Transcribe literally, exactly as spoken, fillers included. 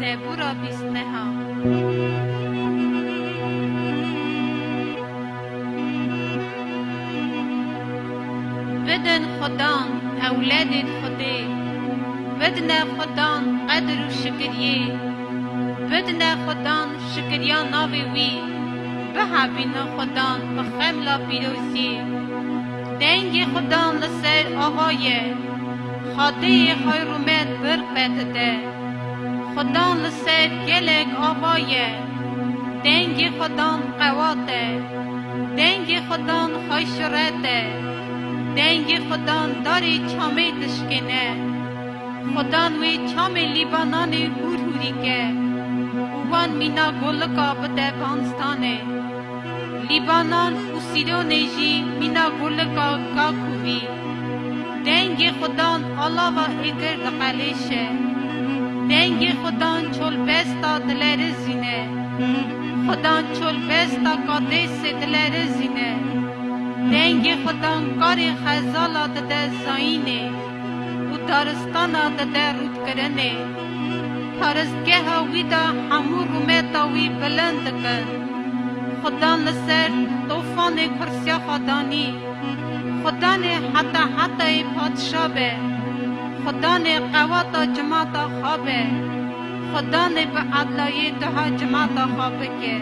Zebûra bîst neha. Bidin Xudan, ewledên Xwedê. Bidine Xudan qedir û şikiriyê. Bidine Xudan şikiriya navê wî. Bihabînin Xudan bi xemla pîroziyê. Dengê Xudan li ser ava ye. Xadeyê xwe rûmet birqe dide. Xudan li ser gelek ava ye. Dengê Xudan qewat e. Dengê Xudan xweşiret e. Dengê Xudan darê çamê dişkêne. Xudan wê çamê Lîbananê hûr hûrî ke û wan mîna golika bide banstanê. Lîbanan û Sîronê jî mîna golika Kakûmî. Dengê Xudan alava êkir diqelêşe. Dengê Xudan çolbesta dilerizîne. Xudan çolbesta Kadêsê dilerizîne. Dengê Xudan karê xezala dide zayînê û daristana dide rûtkirinê. Paristgeha wî de hemû rûmeta wî bilind dikin. Xudan li ser tofanê kursiya xwe danî. Xudanê heta hetayê padşa be. Xudanê qewata cimata xwe be. Xudanê bi edlayê duha cimata xwe bike.